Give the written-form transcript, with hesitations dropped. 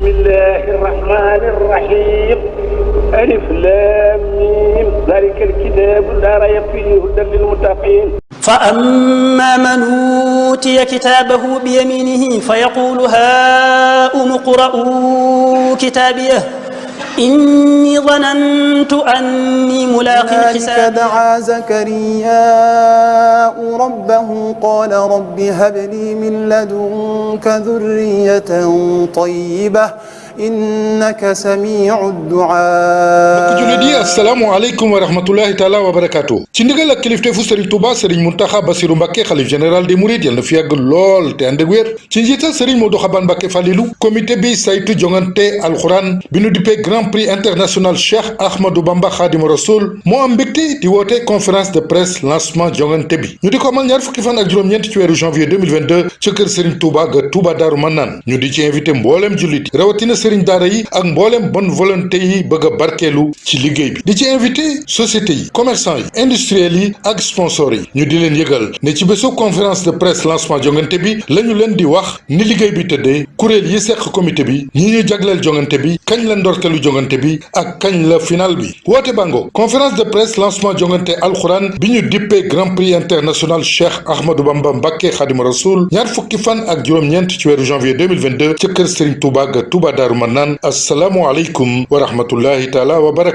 bismillahi rahmani rahim alif lam mim dalika alkitabu la rayba fihi hudan lilmuttaqin فأما من أوتي كتابه بيمينه فيقول هاؤم اقرءوا كتابيه إني ظننت أني ملاق حسابيه. دعا زكرياء ربه قال رب هب لي من لدنك ذرية طيبة إنك سميع الدعاء. julidi assalamu alaikum wa rahmatullahi ta'ala wa barakatuh. ci ndigal ak kilifteefu Serigne Touba Serigne Mountakha Bassirou Mbacké xalif général des Mourides yal na fi yàgg lool te ànd ak wér ci njiital Serigne Modou Xaban Mbacké Falilou comité bi saytu jongante alxuraan bi nu dippee grand prix international Cheikh Ahmadou Bamba Khadimu Rasoul moo am mbégte di woote conférence de presse lancement jongante bi ñu di ko amal ñaar fukki fan ak juróom-ñeent ci weeru janvier 2022 ca kër Serigne Touba ga Touba Darou Manane ñu di ci invité mbooleem jullit rawatina Serigne daara yi ak mbooleem bonne volonté yi bëgg a barkeelu ci liggéey bi di ci invité société yi commerçant yi industriels yi ak sponsors yi ñu di leen yëgal ne ci bésu conférence de presse lancement jongante bi lañu leen di wax ni liggéey bi tëddee kuréel yi seq comité bi ñi ñu jagleel jongante bi kañ la ndorteelu jongante bi ak kañ la final bi woote bango conférence de presse lancement jongante alxuraan bi ñu dippee grand prix international Cheikh Ahmadou Bamba Mbacké Khadimu Rasoul ñaar fukki fan ak juróom-ñeent ci weeru janvier 2022 ca kër Serigne Touba ga Touba Darou Manane assalaamu aleykum wa rahmatullahi taala wa barakatu